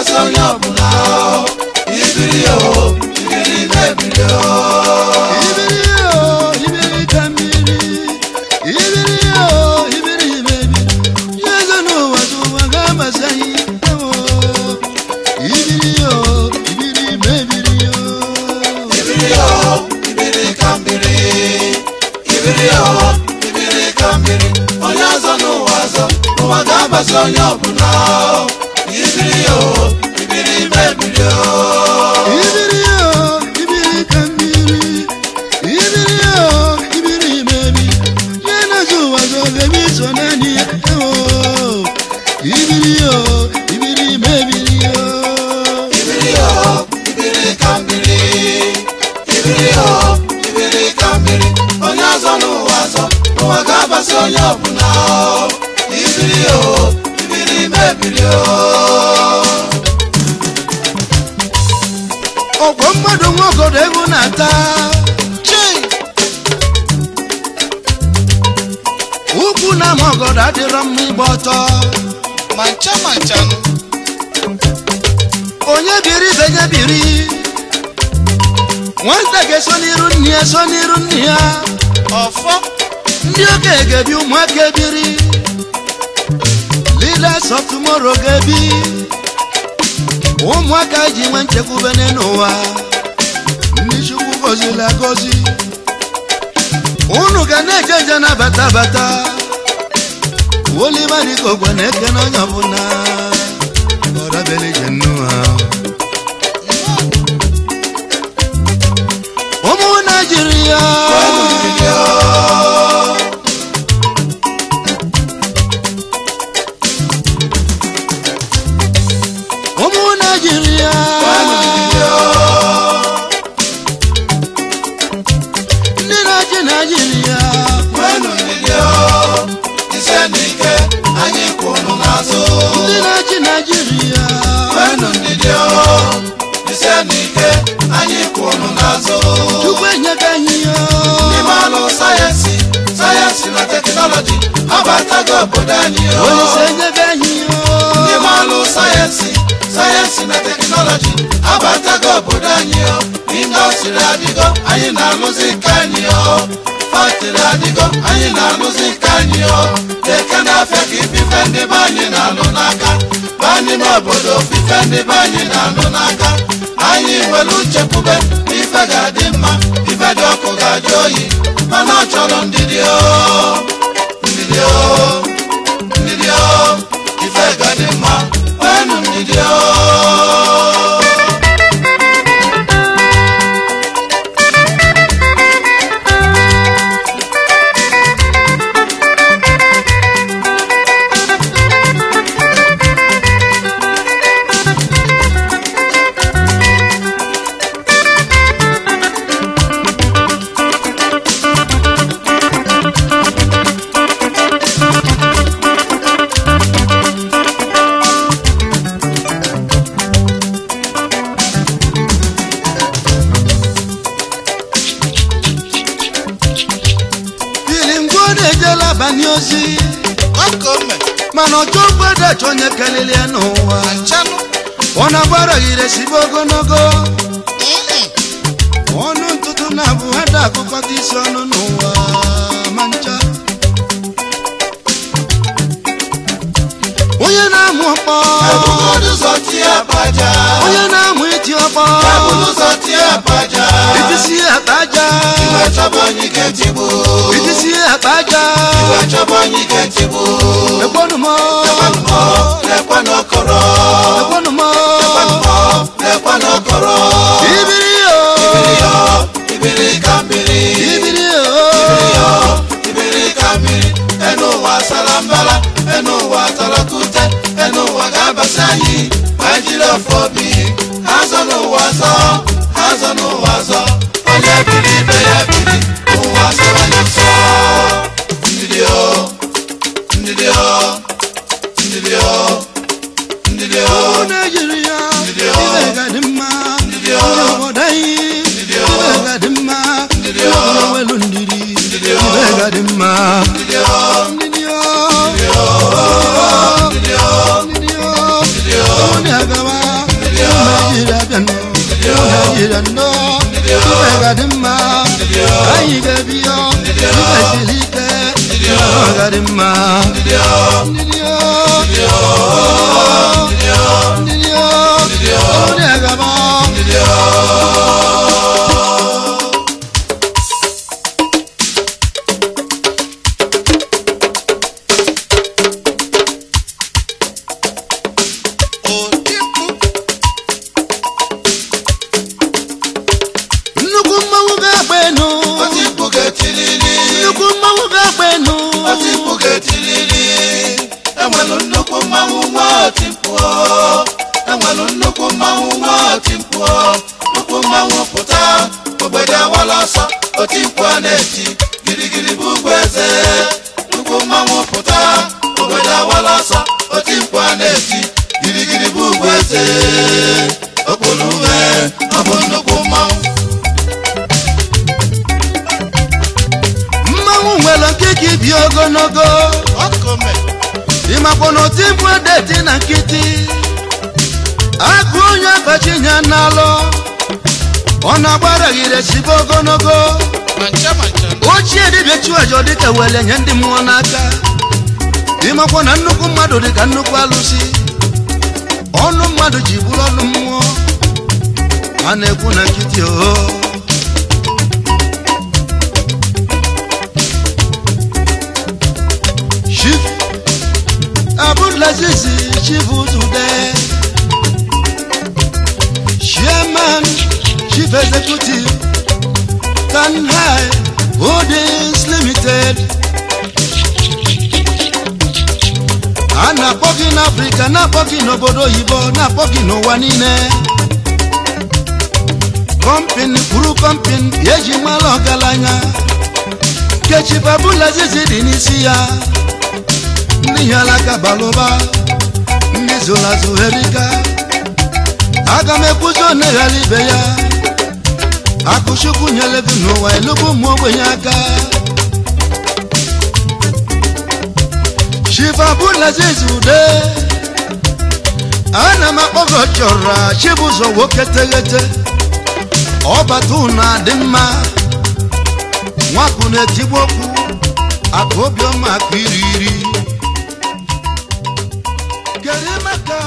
ga-abasị onye ọbụla. Ibiri o, ibiri mebiri o. Ibiri o, ibiri ka mmiri. Ibiri o, ibiri mebiri. Eze n'ụwa zụwa ga-amasị anyị. Ewo. Ibiri o, ibiri mebiri o. Ibiri o, ibiri ka mmiri. Ibiri o, ibiri ka mmiri. Onye azọ n'ụwa azọ, ụwa ga-abasị onye ọbụla. Ibiri o, ibiri mebiri o. Ibiri o, ibiri ka mmiri. Ibiri o, ibiri mebiri. Ihe na-azụ ụwa zụ ga-eme iso naanị ya. Ewo. Ibiri o, ibiri mebiri o. Ibiri o, ibiri ka mmiri. Ibiri o, ibiri ka mmiri. Onye azọ n'ụwa azọ, ụwa ga-abasị onye ọbụla. Ibiri o, ibiri mebiri o. Ọgwọ mmadụ nwaogodo egwu na-ata. Ukwu na ama ọgọdọ adịrọ mma ịgba ọtọ. Ma ncha ma nchanụ. Onye biri ibe ya biri. Nwata ga-eso n'iru nne ya so n'iru nne ya. Ọfọ. Ndị okenye ga-ebi, ụmụaka ebiri. Leaders of tomorrow ga-ebi. Ụmụaka ji nwe nchekwube n'ụwa. Ndị Chukwu gọziri agọzi. Unu ga na-eje nje na-abata abata. Oliver Dikogwe na-ekene onye ọbụla. Ọrabelije nnu ha. Ụmụ Naijiria. Ụmụ Naijiria. Ndị na-achị Naijiria. Nwenu ndidi o, ise n'ike, anyị kwụ unu n'azụ. Ndị na-achị Naijiria. Nwenu ndidi o, ise n'ike, anyị kwụ unu n'azụ. Chukwu enyeka anyị ya. N'ime alụ sayensị, sayensị na teknọlọji, abatago obodo anyị o. Olise enyeka anyị ya. N'ime alụ sayensị, sayensị na teknọlọji, abatago obodo anyị o. Indọstrị adịgo, anyị na-alụzi nke anyị o. Faktịrị adịgo, anyị na-alụzi nke anyị o. Eke na-afịa ka ifife ndị be anyị na-alụ n'aka. Baa n'ime obodo, ofufe ndị be anyị na-alụ n'aka. Anyị nwere uchekwube na ife ga-adị mma, ife dị ọkụ ga-ajụ oyi, mana ọ chọrọ ndidi o, ndidi o, ndidi o, ife ga-adị mma, nweenụ ndidi o. Biri ngwo na-ejela abalị ozi. Ọkome, Mana ọchọ mgbada achọ onye kelele ya n'ụwa. nchanụ, Ọ na-agbara ire sibe ogologo. Ọnụ ntụtụ na-abụ ada akụkọta isi ọnụ n'ụwa ma ncha. Onye na-amụ ọkpọ. Ebugodu ụzọ tie abaja. Onye na-amụ iti ọkpọ. Ebulu ụzọ tie abaja. Itisi akpa aja. Iwe chọba onye ga-etigbu. Itisi akpa aja. Iwe chọba onye ga-etigbu. Ekwenụ m. Ekwenụ lekwanụ okoro. Ekwenụ m. Ekwenụ lekwanụ okoro. Ibiri o. Ibiri o, ibiri ka mmiri. Ibiri o. Ibiri o, ibiri ka mmiri. Enu ụwa sara mbara, enu ụwa tọrọ kute, enu ụwa ga-abasị anyị. Ma anyị jiri ofu obi, ha zọ n'ụwa zọ, ha zọ n'ụwa zọ. Onye biri ibe ya biri, ụwa sọrọ anyị ụsọ. Ndidi o, ndidi o, ndidi o, ndidi o. Ụmụ Naijiria. Ndidi o. Ibe ga-adị mma. Ndidi o. Ndị obodo anyị. Ndidi o. Ibe ga-adị mma. Ndidi o. Onye nwelu ndidi. Ndidi o. Ibe ga-adị mma. Ndidi o, Ndidi o. ndidi o, Ndidi o. ndidi o. Onye agawa. Naijiria nnọọ ife ga-adị mma anyị ga-ebi ya ife siri ike ọ ga-adị mma ndidi o ndidi o onye gaba. Nnukwu mmanwụ ga-agba enu. Otimkpu ga-etilili. Nnukwu mmanwụ ga-agba enu. Otimkpu ga-etilili. Enwelu nnukwu mmanwụ nwa otimkpu. Enwelu nnukwu mmanwụ nwa otimkpu. Nnukwu mmanwụ pụta, obodo awala ọsọ. Otimkpu a na-eti girigiri bụ ugwu eze. Nnukwu mmanwụ pụta, obodo awala ọsọ. Otimkpu a na-eti girigiri bụ ugwu eze. Okporo uwe ọ bụ nnukwu mmanwụ. Mmanwụ nwere nkịka ibi ogologo. Ịmakwa na otimkpu edeti na nkịtị akụ onye abachi ya n'alọ ọ na-agbaraghịre sibe ogologo. Ochie dibịa chụaja dịka were nye ndị mmụọ n'aka. Ịmakwa na nnukwu mmadụ dịka nnukwu alụsị ọnụ mmadụ ji bụrụ ọnụ mmụọ a na-ekwu na nkịtị o. Chief Abdulaziz Chibuzude, Chairman, Chief Executive, Tanhai Holdings Limited. A na-akpọ gị n'Afrịka, na-akpọ gị n'obodo oyibo, na-akpọ gị n'ụwa niile. Kọmpini kwuru kọmpini eji mara ọgaranya nke Chief Abdulaziz dị n'isi ya. Ndị nyere aka balụba, ndị zụrụ azụ erika. Aga m ekwuzi oneghara ibe ya. Akụchukwu nyere gị n'ụwa elugbu ụmụ ogbenye aka. Chief Abdulaziz Ude, ana m akpọ gị ọchọrọ Chibụzọ nwoke teghete ọbata ụnụ adị mma nwapụ na-etigbu okwu akụ obiọma akụ iri iri. Kedu maka